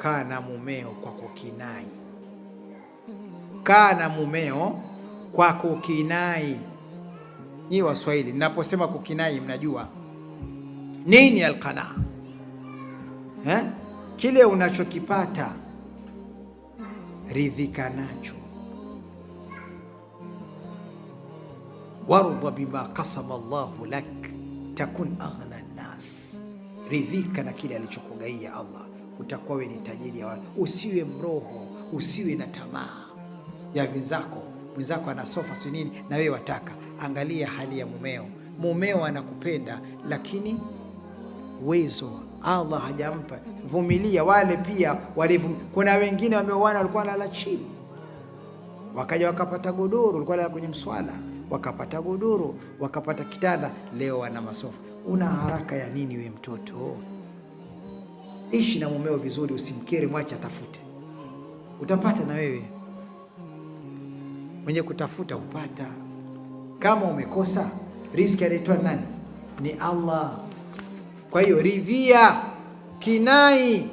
Kaa na mumeo kwa kukinai, kaa na mumeo kwa kukinai. Nyi Waswahili, ninaposema kukinai, mnajua nini alqanaa eh? Kile unachokipata ridhika nacho, warda bima kasama Allahu lak takun aghna nnas, ridhika na kile alichokugaia Allah, utakuwa wewe ni tajiri ya watu. Usiwe mroho, usiwe na tamaa ya wenzako. Mwenzako ana sofa si nini, na wewe wataka. Angalia hali ya mumeo, mumeo anakupenda lakini uwezo Allah hajampa. Vumilia. Wale pia walivum. Kuna wengine wameoana walikuwa wanalala chini, wakaja wakapata godoro, walikuwa wanalala kwenye mswala, wakapata godoro, wakapata kitanda, leo wana masofa. Una haraka ya nini we mtoto? Ishi na mumeo vizuri, usimkere, mwache atafute, utapata na wewe. Mwenye kutafuta hupata. Kama umekosa riziki, anaitwa nani? Ni Allah. Kwa hiyo ridhia, kinai.